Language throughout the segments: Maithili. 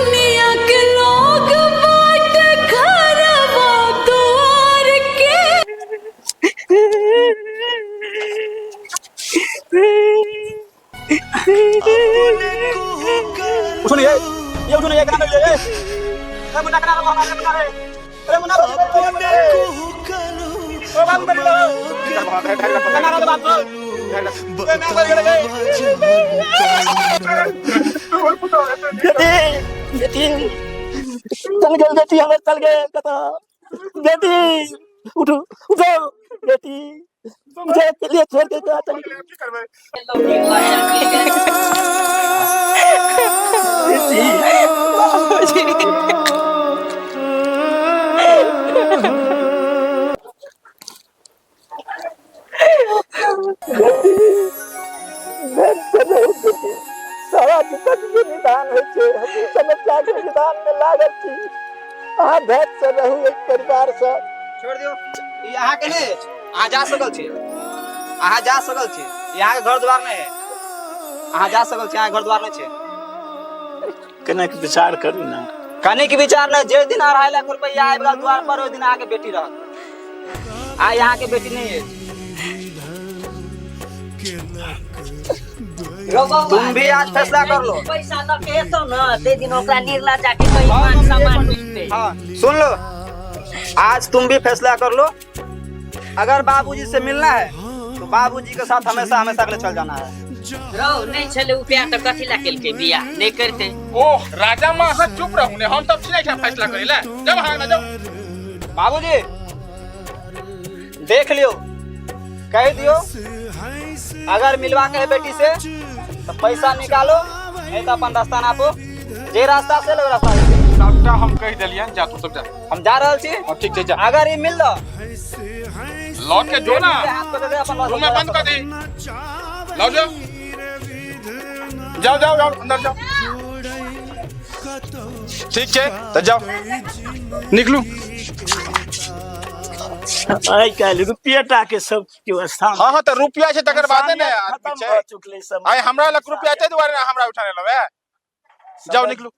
दुनिया के लोग बाट घरवा दुआर के। उठो नहीं, ये उठो नहीं, ये कहाँ ये ए मुन्ना कहाँ रहा मुन्ना रे, अरे मुन्ना ओ बाबू मेरे लो कहाँ रहा बाबू ए ना मर गए। बेटी, बेटी चल गेल, बेटी हमर चल गेल कतऽ। बेटी उठू, उठो बेटी, मुझे अकेले छोड़ के कहाँ चली गई? बेटी। सारा विपद के निदान होइ छै, हम समस्या के निदान में लागल छी। अहाँ धैर्य से रहू, एक परिवार से छोड़ दियौ। ई अहाँके नहि अछि, अहाँ जा सकल छी, अहाँ जा सकल छी, ई अहाँके घर द्वार नहि है। अहाँ जा सकल छी, अहाँके घर द्वार नहि छै। कनेक विचार करू ने। कनिक विचार नहि, जे दिन 2.5 लाख रुपैआ आबि गेल द्वार पर, ओहि दिन अहाँके बेटी रहत। आइ अहाँके बेटी नहि अछि। तुम भी आज फैसला कर लो। पैसा लऽ के एतौ न ताहि दिन ओकरा निर्ला जाके कहीं मान सम्मान मिलतै। हाँ सुन लो, आज तुम भी फैसला कर लो। अगर बाबूजी से मिलना है तो बाबूजी के साथ हमेशा हमेशा के लिए चल जाना है। रौ नहि छलै उपाय तऽ कथी लए केलकै बियाह, नहि करतै। ओह राजा माँ, अहाँ चुप रहू ने, हम सब छी एहिठाम फैसला करै लए। जाउ अहाँ अंगना जाउ। बाबूजी देख लियो, कह दियो अगर मिलवा के है बेटी से तो पैसा निकालो, नहीं तो अपन रास्ता नापो, जे रास्ता से लो रास्ता से। सबटा हम कहि देलियनि, जा तू सब जा। हम जा रहल छी। हाँ, ठीक छै, जा। अगर ई मिल लो लौट के जो ना, हाथ पकड़ के अपन रूम में बंद कर दी। लाओ जाओ, जाओ जाओ जाओ अंदर जाओ। ठीक छै तऽ जाओ, निकलू। आइ काल्हि रुपये टा के सब व्यवस्था। हाँ हाँ, तऽ रुपया छै तकर बादे ने आदमी खत्म छै। भऽ चुकलै सब। आइ हमरा लग रुपया ताहि दुआरे ने हमरा उठा लेलहुँ हे। जाओ निकलू।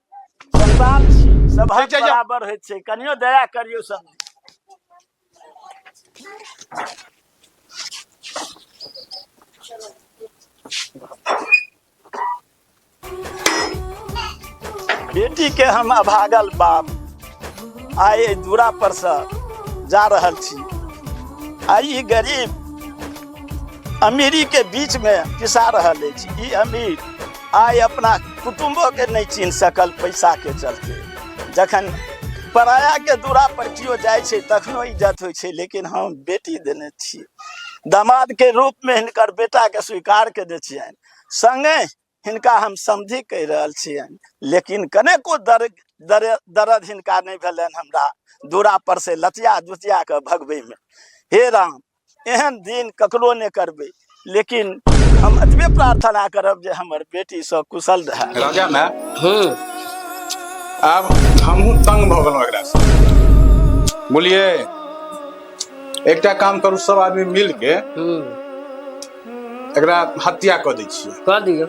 संतान छी, सभक ठीक छै, जाउ। बराबर होइत छै, कनियो दया करियौ सब। बेटी के हम अभागल बाप आइ एहि दूरा पर से जा रहल छी। आइ ई गरीब अमीरी के बीच में पिसा रहल अछि। ई अमीर आइ अपना कुटुम्बो के नहि चिन्ह सकल पैसा के चलते। जखन पराया के दूरा पर केओ जाइ छै तखनो इज्जत होइ छै, लेकिन हम बेटी देने छी, दामाद के रूप में हिनकर बेटा के स्वीकार केने छियनि, संगे हिनका हम समधि कहि रहल छियनि, लेकिन कनेको दर्द दर्द हिनका नहि भेलनि हमरा दूरा पर से लतिया जुतिया के भगबै में। हे राम, एहन दिन ककरो नहि करबै, लेकिन हम एतबे प्रार्थना करब जे हमर बेटी सब कुशल रहए। राजा माय, आब हमहूँ तंग भऽ गेलहुँ एकरा से। बोलिए, एकटा काम करू, सब आदमी मिल के एकरा हत्या कऽ दै छियै। कऽ दियौ।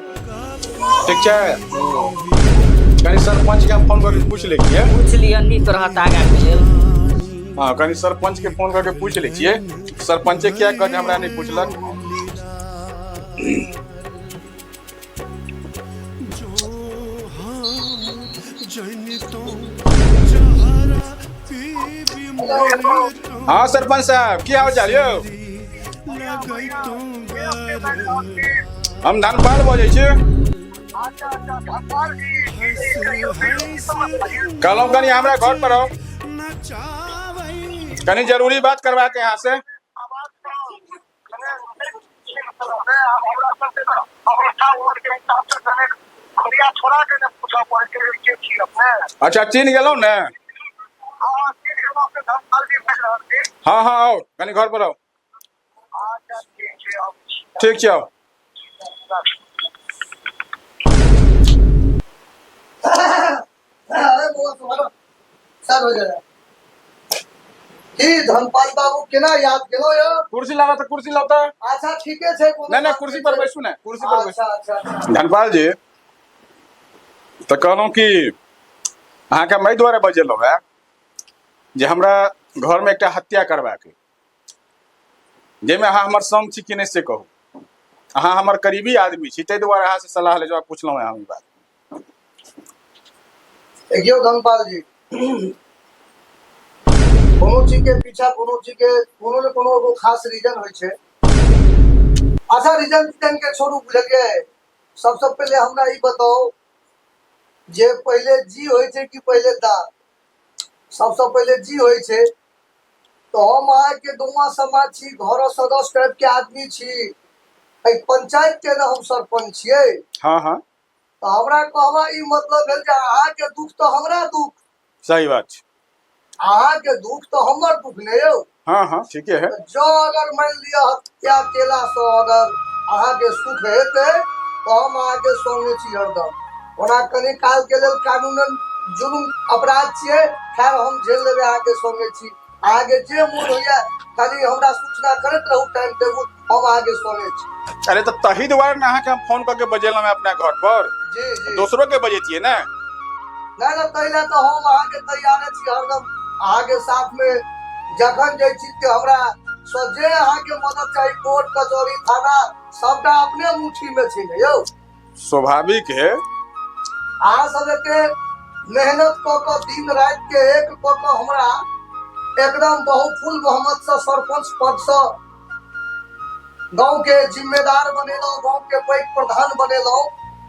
ठीक छै, कनि सरपंच के हम फोन करके पूछि लै छियै। पूछि लिअ, नीक रहत आगाँ के लेल। हाँ, कनि सरपंच के फोन करके पूछि लै छियै, सरपंचे किया कहत हमरा नहि पुछलक। हाँ सरपंच साहब, की हाल चाल यौ? हम धनपाल बजै छी। कहलहुँ कनि हमरा घर पर आउ, कनि जरूरी बात करबाक है यहाँ से। अच्छा चिन्ह गेलहुँ ने? हाँ हाँ, आउ कनि घर पर आउ। ठीक छै, आउ। सर हो जाए की धनपाल बाबू, केना याद केलहुँ यौ? कुर्सी लाबऽ तऽ, कुर्सी लाउ तऽ। अच्छा ठीके छै, कोनो नहि नहि, बात कुर्सी नहि पर छै। बैसू ने, कुर्सी पर बैसू। अच्छा अच्छा अच्छा। धनपाल जी, तऽ कहलहुँ कि अहाँके हम एहि दुआरे बजेलहुँ हेँ जे हमरा घरमे एकटा हत्या करबाक अइ, जाहिमे अहाँ हमर संग छी कि नहि से कहू। अहाँ हमर करीबी आदमी छी, ताहि दुआरे अहाँसँ सलाह ले पुछलहुँ हेँ हम ई बात। देखियौ धनपाल जी, कोनो चीज के पीछा कोनो चीज के कोनो ने कोनो एगो खास रीजन होइ छै। अच्छा, रीजन तीजन के छोड़ू, बुझलियै? सबसँ पहिले हमरा ई बताउ जे पहिले जी होइ छै कि पहिले दा? सबसँ पहिले जी होइ छै। तऽ हम अहाँके गौवा समाज छी, घर सदस्य टाइप के आदमी छी, एहि पंचायत के ने हम सरपंच छियै। हाँ हाँ। तऽ हमरा कहबा ई मतलब भेल जे अहाँके दुख तऽ हमरा दुख। सही बात छै। अहाँके दुख तऽ हमर दुख नहि यौ। हाँ हाँ, ठीके है। तऽ जँ अगर मानि लिअ हत्या केलासँ अगर अहाँके सुख हेतै तऽ हम अहाँके संगे छी हरदम। ओना कनि काल के लेल कानूनन जुर्म अपराध छियै, खैर हम झेल लेबै, अहाँके संगे छी। अहाँके जे मोन होइए खाली हमरा सूचना करैत रहू टाइम टेबुल, हम अहाँके संगे छी। अरे तऽ तही दुआरे ने अहाँके हम फोन कऽ के बजेलहुँ हेँ अपना घर पर। जी जी। दोसरो के बजेतियै ने। नहि नहि, ताहि लए तऽ हम अहाँके तैयारे छी हरदम अहाँके साथमे। जखन जे चीजके हमरा सँ जे अहाँके मदद चाही, कोर्ट कचहरी थाना सबटा अपने मुट्ठीमे छै ने यौ। स्वाभाविक है। अहाँ सब एते मेहनत कऽ कऽ दिन राति के एक कऽ कऽ हमरा एकदम बहुफुल मोहम्मद से सरपंच पद से गाँव के जिम्मेदार बनेलहुँ, गाँव के पैघ प्रधान बनेलहुँ,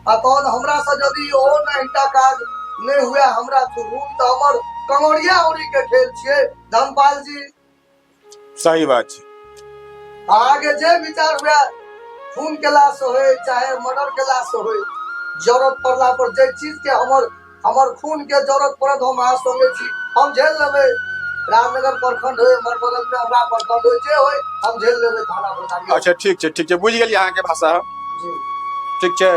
आ तहन हमरा से यदि ओहो नहि काज नहि हुए हमरा थ्रू तऽ हमर कंगरिया उड़ी के खेल छियै धनपाल जी। सही बात छै। अहाँके जे विचार हुए, खून केला से होय चाहे मर्डर केला से होय, जरूरत पड़ला पर जे चीज के हमर हमर खून के जरूरत पड़त हम अहाँ संगे छी, हम झेल लेबै। रामनगर प्रखंड होय, हमर बगल में हमरा प्रखंड होय, जे होय हम झेल लेबै थाना पर। अच्छा ठीक छै, ठीक छै, बुझि गेलियै अहाँके भाषा। जी ठीक छै,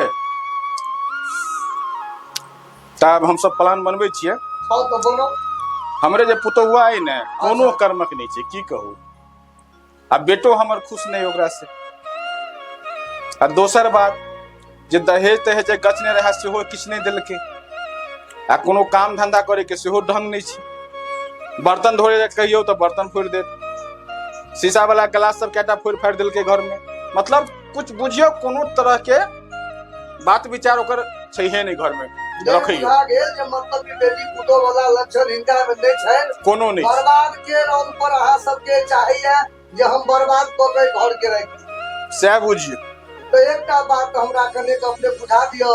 तब हम सब प्लान बनबै छियै। हँ तऽ बनाउ। हमरे जे पुतहुआ अइ ने, कोनो कर्मक नहि छै, की कहू। आ बेटो हमर खुश नहि ओकरा से। आ दोसर बात जे दहेज तहेज जे गछने रहै सेहो किछु नहि देलकै, आ कोनो काम धंधा करे के सेहो ढंग नहि छै। बर्तन धोए लए कहियौ तऽ बर्तन फोड़ि देत, शीशा वाला ग्लास सब कएटा फोड़ि फाड़ि देलकै घर में। मतलब कुछ बुझियौ कोनो तरह के बात विचार ओकर छैहे नहि घर में रखैयो। बुझा गेल जे मतलब कि बेटी पुतोह वाला लक्षण हिनका में नहि छनि, कोनो नहि छै। बर्बाद के रोल पर अहाँ सबके चाहैया जे हम बर्बाद कऽ के घर के राखी, सएह बुझियौ। तऽ एकटा बात हमरा कनेक अपने बुझा दिअ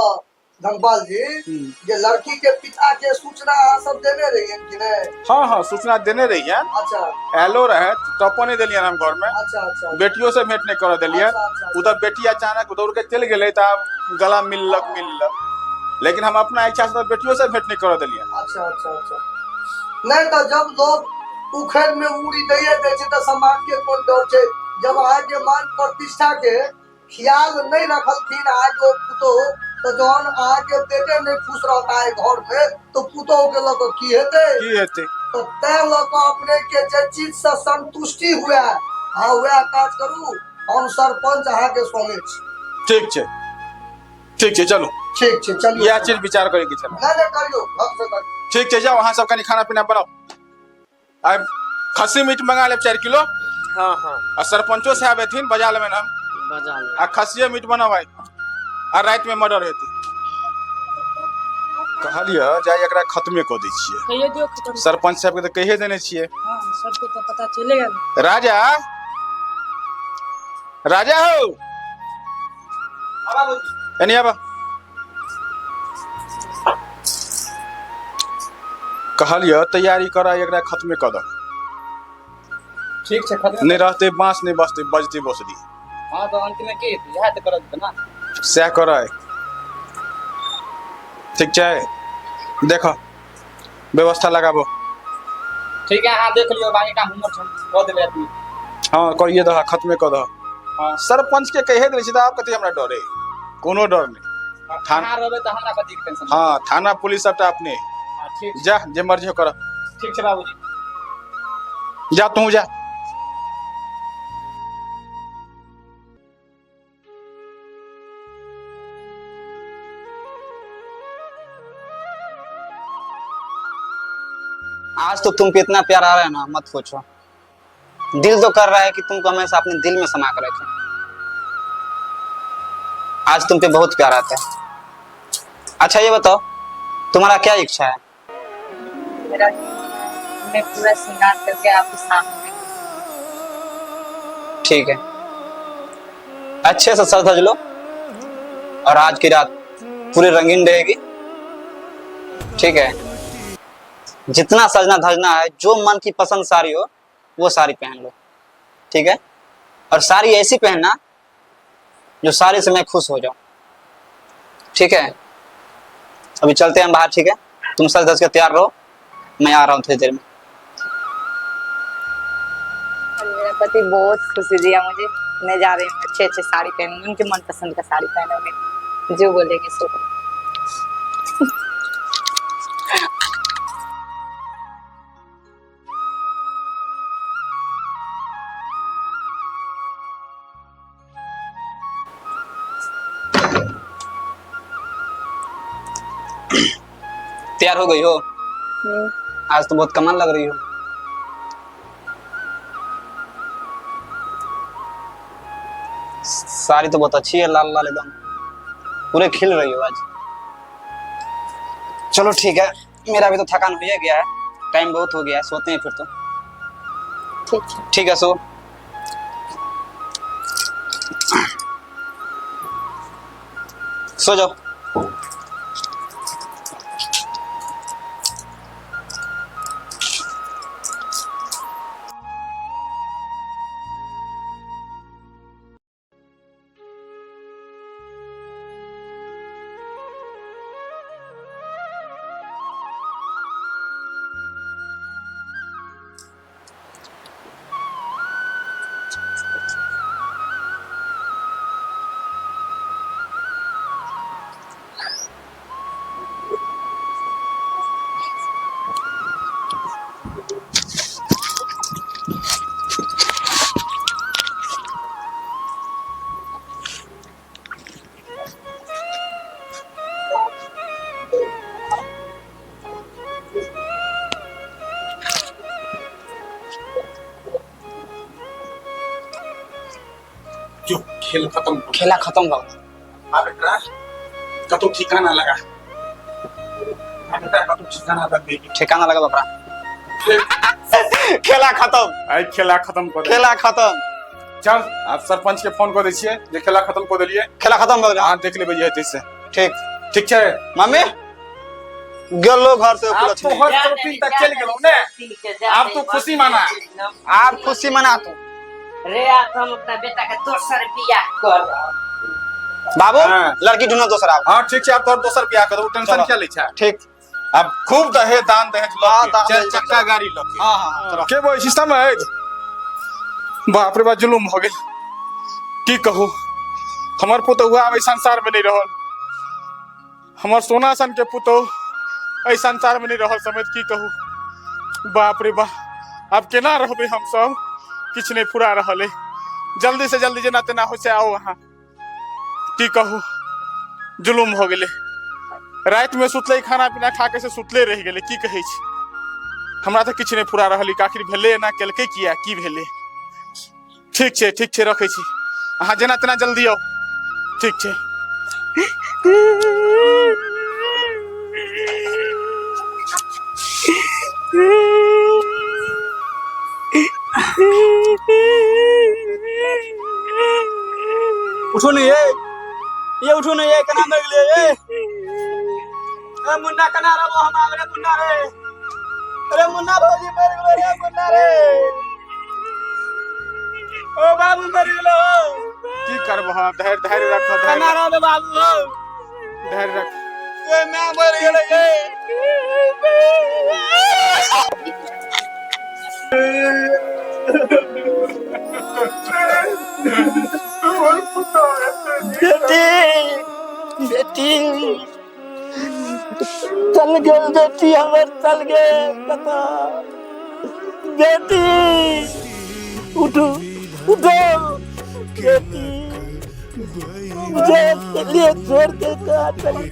धनपाल जी, जे लड़की के पिता के सूचना अहाँ सब देने रहियन कि नहि? हाँ हाँ, सूचना देने रहियन। अच्छा। आयलो रहे, टपो नहि देलियन हम घर में। अच्छा अच्छा। बेटियों से भेंट नहीं करऽ देलियन। अच्छा, अच्छा, ओ तऽ बेटी अचानक दौड़ के चलि गेलै तऽ आब गला मिललक मिललक, लेकिन हम अपना इच्छा से तऽ बेटियों से भेंट नहीं करऽ देलियन। अच्छा अच्छा अच्छा। नहीं तऽ जब लोग उखड़ में उड़ी दैये दै छै तऽ समाज के कोन डर छै? जब अहाँके मान प्रतिष्ठा के ख्याल नहीं रखलखिन अहाँके पुतोह, तऽ जहन अहाँके बेटे नहीं खुश रहता है घर में तो पुतोह के लऽ कऽ की हेतै? की हेतै? तऽ तैं लऽ कऽ अपने के जे चीज से संतुष्टि हुए अहाँ वएह काज करू, हम सरपंच अहाँके संगे छी। ठीक छै, ठीक छै, चलू। ठीक छै, चलियौ। इएह चीज विचार करे के छलै। नहि नहि, करियौ, ढंग से करियौ। ठीक छै, जाउ अहाँ सब कनि खाना पीना बनाउ। आइ खस्सी मीट मंगा लेब 4 किलो। हाँ हाँ। आ सरपंचो साहब एथिन, बजा लेबनि हम। बजा लेब। आ खस्सिए मीट बनाउ आइ, आ राति में मर्डर हेतै। कहलियै जे आइ एकरा खत्मे कऽ दै छियै। कहिए दियौ खत्म। सरपंच साहब के तऽ कहिए देने छियै। हाँ, सबके तऽ पता चले गेल। राजा, राजा हो, एनी आबा। कहलियै तैयारी कर, एकरा खत्मे कऽ दह। ठीक छै, खत्म। नहि रहतै बाँस, नहि बचतै, बजतै बसरी। हाँ तऽ अंत में की हेतै? इएह तऽ करऽ देतै ने। सएह करऽ। ठीक छै, देख व्यवस्था लगाबो। ठीक है, अहाँ देख लियौ, बाकी काम हमर छै, कऽ देबै आदमी। हाँ, करिए दह, खत्मे कऽ दह। हाँ। सरपंच के कहे देने छी तऽ आब कथी हमरा डर है? कोनो डर नहि। थाना रहबै तऽ हमरा कथी के टेंशन? हाँ, थाना पुलिस सबटा अपने। हाँ, ठीक। जा, जे मर्जी हो कर। ठीक छै बाबूजी। जा, तू जा। आज तो तुम पे इतना प्यार आ रहा है ना, मत पूछो। दिल तो कर रहा है कि तुमको हमेशा अपने दिल में समा कर रखें। आज तुम पे बहुत प्यार आता है। अच्छा ये बताओ, तुम्हारा क्या इच्छा है? मेरा, मैं पूरा श्रृंगार करके आपके सामने। ठीक है, अच्छे से सज धज लो और आज की रात पूरी रंगीन रहेगी। ठीक है, जितना सजना धजना है, जो मन की पसंद साड़ी हो वो साड़ी पहन लो। ठीक है, और साड़ी ऐसी पहनना जो साड़ी से मैं खुश हो जाऊं। ठीक है, अभी चलते हैं हम बाहर। ठीक है, तुम सज धज के तैयार रहो, मैं आ रहा हूँ थोड़ी देर में। और मेरा पति बहुत खुशी दिया मुझे। मैं जा रही हूँ, अच्छे अच्छे साड़ी पहनूंगी, उनके मनपसंद का साड़ी पहनूंगी, जो बोलेंगे सो। तैयार हो गई हो? आज तो बहुत कमाल लग रही हो। साड़ी तो बहुत अच्छी है, लाल लाल एकदम पूरे खिल रही हो आज। चलो ठीक है, मेरा भी तो थकान हो ही गया है, टाइम बहुत हो गया है, सोते हैं फिर तो। ठीक है। ठीक है, सो। सो जाओ। जो खेल खत्म। खेला खत्म भऽ गेल। आब एकरा कतौ ठिकाना लगा, आब एकरा कतौ ठिकाना लगबे। ठिकाना लगल ओकरा। खेला खत्म। आइ खेला खत्म कऽ देलियै। खेला खत्म। चल, आब सरपंच के फोन कऽ दै छियै जे खेला खत्म कऽ देलियै। खेला खत्म भऽ गेल। अहाँ देख लेबै जे हेतै से। ठीक। ठीक छै। मम्मी गेलो घर से। आब उपलक्ष्य तोहर चौकी तक चलि गेलौ ने, आब तू खुशी मना। आब खुशी मना तू। रे, आब तो हम अपना बेटा के दोसर बियाह करब। बाबू, हाँ। लड़की ढूंढो दोसर आब। हाँ, ठीक छै, आब तोहर दोसर बियाह करब, टेंशन चलो। किया लै छै? ठीक। आब खूब दहेज दान दहेज लऽ हाँ, के, दान चारि दहेज। चक्का गाड़ी लऽ के। हाँ हाँ, चलो। के बोलै छी समझ? बाप रे बाप, जुलुम भऽ गेल। की कहू, हमर पुतहुआ आब एहि संसार मे नहि रहल। हमर सोना सन के पुतहु एहि संसार मे नहि रहल। समझ, की कहू, बाप रे बाप, आब केना रहबै हम सब? किछु नहि फुरा रहल अइ। जल्दी से जल्दी जेना तेना होइ छै आउ अहाँ। की कहू, जुलुम भऽ गेलै। रातिमे सुतलै, खाना पीना खा के से सुतले रहि गेलै। की कहै छी, हमरा तऽ किछु नहि फुरा रहल अइ, आखिर भेलै एना, केलकै किया, की भेलै? ठीक छै, ठीक छै, रखै छी। अहाँ जेना तेना जल्दी आउ। ठीक छै। उठू नहीं ये, ये उठू नहीं ये, केना मरि गेलियै ये? ए मुन्ना, केना रहबो हम आब रे मुन्ना रे? अरे मुन्ना, भौजी मरि गेलो रे मुन्ना रे। ओ बाबू, मरि गेलो। की करबह, धैर्य धैर्य रख, धैर्य। केना रहबे बाबू हो? धैर्य रख। ए मैं मरि गेलै ये। बेटी, बेटी चल गेल, बेटी हमर चल गेल कतऽ? बेटी, उठू, उठो बेटी, मुझे अकेले छोड़ के कहाँ चली?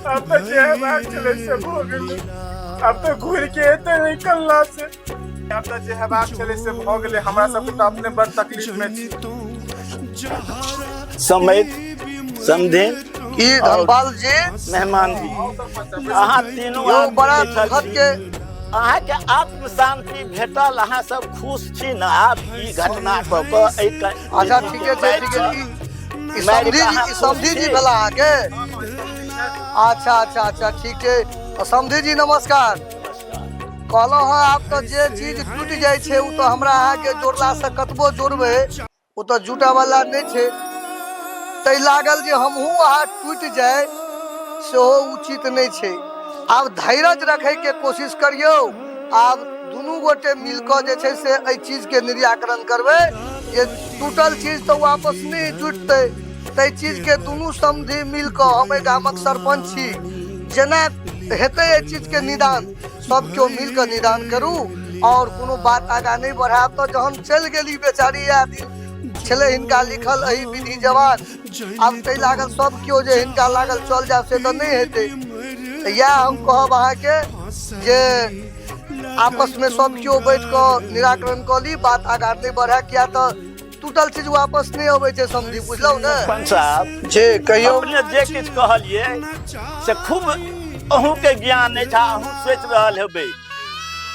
आब तऽ जे हेबाक छलै से भऽ गेलै। आब तऽ घुरि के एतै ओहि कल्ला से। आब तऽ जे हेबाक छलै से भऽ गेलै, हमरा सबके तऽ अपने बड़ तकलीफ मे छी। समैत समधिन की धनपाल जी, मेहमान जी, अहाँ तीनू यौ आदमी बड़ा बैठल दुखद छी। के अहाँके आत्म शांति भेटल? अहाँ सब खुश छी ने आब ई घटना कऽ कऽ एहि अच्छा ठीके छै, ठीके। ई समधी जी, ई समधी जी भेला अहाँके? अच्छा अच्छा अच्छा, ठीक छै। समधी जी नमस्कार। कहलहुँ हँ, आब तऽ जे चीज टूटि जाइ छै ओ तऽ हमरा अहाँके जोड़लासँ कतबो जोड़बै ओ तऽ जुटऽवला नहि छै। ताहि लागल जे हमहूँ अहाँ टूटि जाय सेहो उचित नहि छै। आब धैर्य रखैके कोशिश करियौ। आब दुनू गोटे मिल कऽ जे छै से एहि चीजके निराकरण करबै जे टूटल चीज तऽ वापस नहि जुटतै। ताहि चीजके दुनू समधि मिल कऽ, हम एहि गामक सरपञ्च छी, जेना हेतै एहि चीजके निदान सब केओ मिल कऽ निदान करू आओर कोनो बात आगाँ नहि बढ़ायब। तऽ जहन चलि गेली बेचारी, इएह दिन छलै हिनका लिखल एहि विधि जवान। आब ताहि लागल सब केओ जे हिनका लागल चल जायब से तऽ नहि हेतै। तऽ इएह हम कहब अहाँके जे आपसमे सब केओ बैठ कऽ निराकरण कऽ ली, बात आगाँ नहि बढ़ाय, किया तऽ टूटल चीज वापस नहि अबै छै समझी, बुझलहुँ ने? पंच साहब जी कहियौ। अपने जे किछु कहलियै से खूब अहूँके ज्ञान अछि आ अहूँ सोचि रहल हेबै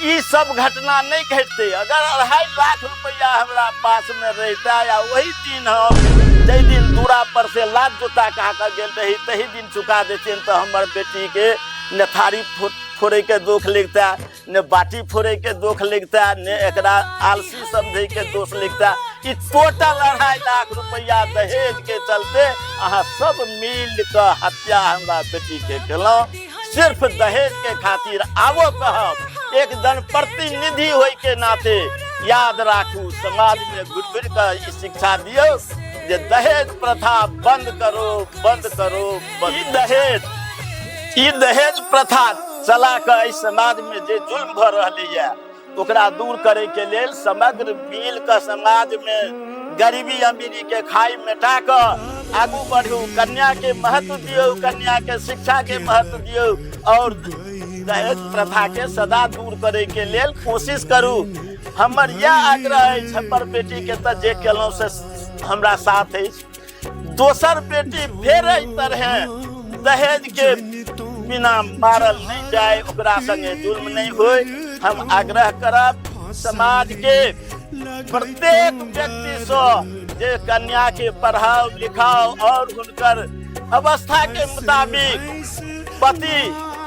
ई सब घटना नहि घटतै अगर 2.5 लाख रुपैआ हमरा पासमे रहिता या ओहि दिन हम जाहि दिन दूरा पर से लात जूता कहा कऽ गेल रही तही दिन चुका देतियनि तऽ हमर बेटीके ने थारी फोड़ैके दोख लगितै, ने बाटी फोड़ैके दोख लगितै, ने एकरा आलसी समझैके दोष लगितै। ई टोटल 2.5 लाख रुपैआ दहेजके चलते अहाँ सब मिल कऽ हत्या हमरा बेटीके केलहुँ सिर्फ दहेजके खातिर। आबो कहब, एक जनप्रतिनिधि होइके नाते याद राखू, समाजमे घुरि घुरि कऽ ई शिक्षा दियौ जे दहेज प्रथा बंद करो, बंद करो। ई दहेज प्रथा चला कऽ एहि समाजमे जे जुल्म भऽ रहलैए ओकरा दूर करैके लेल समग्र मिल कऽ समाजमे गरीबी अमीरी के खाई मेटा कऽ आगू बढ़ू। कन्या के महत्व दियौ, कन्या के शिक्षा के महत्व दियौ और दहेज प्रथा के सदा दूर करे के लेल कोशिश करू। हमर इएह आग्रह अछि। हमर बेटी के तऽ जे केलहुँ से हमरा साथ अछि। दोसर बेटी फेर एहि तरहे दहेज के बिना मारल नहि जाय, ओकरा संगे जुल्म नहि होय, हम आग्रह करब समाज के प्रत्येक व्यक्तिसँ जे कन्या के पढ़ाओ लिखाओ और हुनकर अवस्था के मुताबिक पति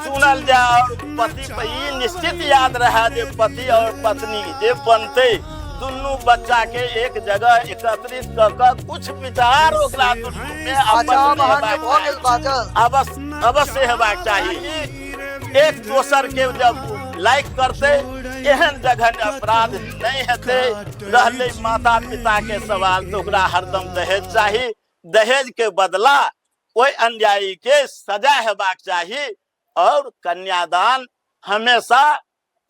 चुनल जाय और पति पर ई निश्चित याद रहे जे पति और पत्नी जे बनते दुनू बच्चा के एक जगह एकत्रित कऽ कऽ कुछ विचार ओकरा दुनू मे अच्छा, आब आपस मे अहाँके हेबाक भऽ गेल चाही। बाजल। अवश्य अवश्य हेबाक चाही। एक दोसर के जब लाइक करते एहन जघन्य अपराध नहि हेतै। रहलै माता पिता के सवाल तऽ ओकरा हरदम दहेज चाही। दहेज के बदला ओहि अन्यायी के सजा हेबाक चाही और कन्यादान हमेशा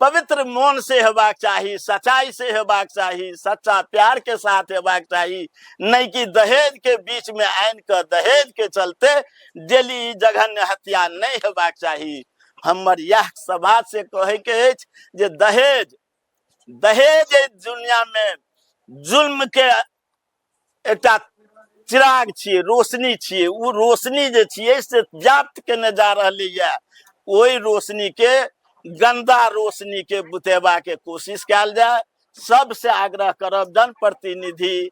पवित्र मोन से हेबाक चाही, सच्चाई से हेबाक चाही, सच्चा प्यार के साथ हेबाक चाही, नहीं कि दहेज के बीच में आनि कऽ दहेज के चलते डेली ई जघन्य हत्या नहीं हेबाक चाही। हमर यह समाज से कहै के अछि जे दहेज दहेज एहि दुनिया में जुल्म के एकटा चिराग छियै, रोशनी छियै। ओ रोशनी जे छियै से व्याप्त केने जा रहलैए। ओहि रोशनी के, गंदा रोशनी के बुतेबाके कोशिश कयल जाय। सबसे आग्रह करब, जनप्रतिनिधि,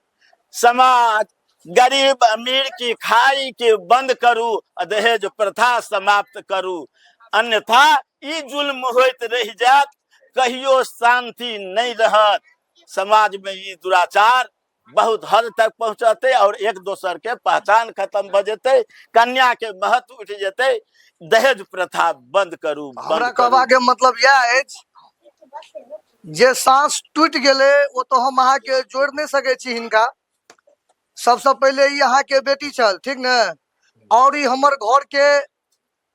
समाज, गरीब अमीर की खाई के बंद करू आ दहेज प्रथा समाप्त करू, अन्यथा ई जुल्म होइत रहि जायत, कहियो शांति नहि रहत समाज में। ई दुराचार बहुत हद तक पहुंचते और एक दोसर के पहचान खत्म भ जेतै, कन्या के महत्व उठि जेतै। दहेज प्रथा बंद करू, हमरा बंद करू। कहबाके मतलब इएह अछि जे साँस टूटि गेलै ओ तऽ हम अहाँके जोड़ि नहि सकै छी हिनका। सबसँ पहिले ई अहाँके बेटी छल, ठीक ने? आओर ई हमर घरके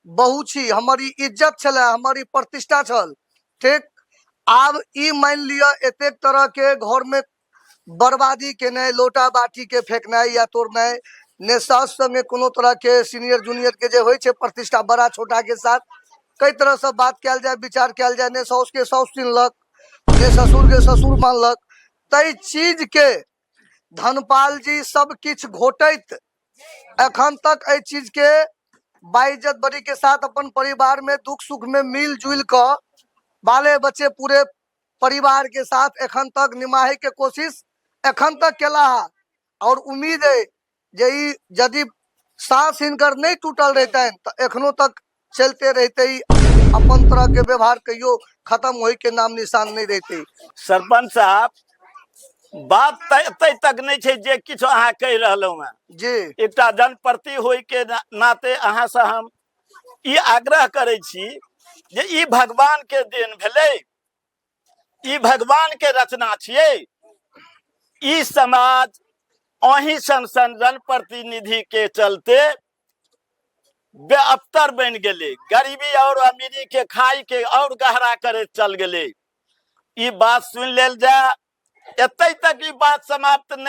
बहू छी, हमर ई इज्जत छलै, हमर ई प्रतिष्ठा छल, ठीक? आब ई मानि लिअ एतेक तरहके घरमे बर्बादी केनाइ, लोटा बाटीके फेकनाइ या तोड़नाइ, ने सास संगे कोनो तरहके सीनियर जूनियरके जे होइ छै प्रतिष्ठा बड़ा छोटाके साथ। कई तरहसँ बात कयल जाय, विचार कयल जाय, नहि साउसके साउस चिन्हलक, नहि ससुरके ससुर मानलक। ताहि चीजके धनपाल जी सब किछु घोटैत एखन तक एहि चीजके बाइज्जत बड़ी के साथ अपन परिवार में दुख सुख में मिल जुल कऽ बाले बच्चे पूरे परिवार के साथ एखन तक निमाहे के कोशिश एखन तक केला है। और उम्मीद है जे ई यदि साँस हिनकर नहीं टूटल रहितनि तऽ एखनो तक चलते रहिते, ई अपन तरह के व्यवहार कहियो खत्म होय के नाम निशान नहीं रहिते। सरपंच साहब, बात तऽ एतै तक नहि छै जे किछु अहाँ कहि रहलहुँ हेँ। जी। एकटा जनप्रति होइके नाते अहाँसँ हम ई आग्रह करै छी जे ई भगवान के देन भेलै, ई भगवान के रचना छियै। ई समाज अहीं सन सन जनप्रतिनिधि के चलते बेअफ्तर बनि गेलै, गरीबी और अमीरी के खाई के और गहरा करैत चल गेलै। ई बात सुनि लेल जाय, एतै तक ई बात समाप्त नहि।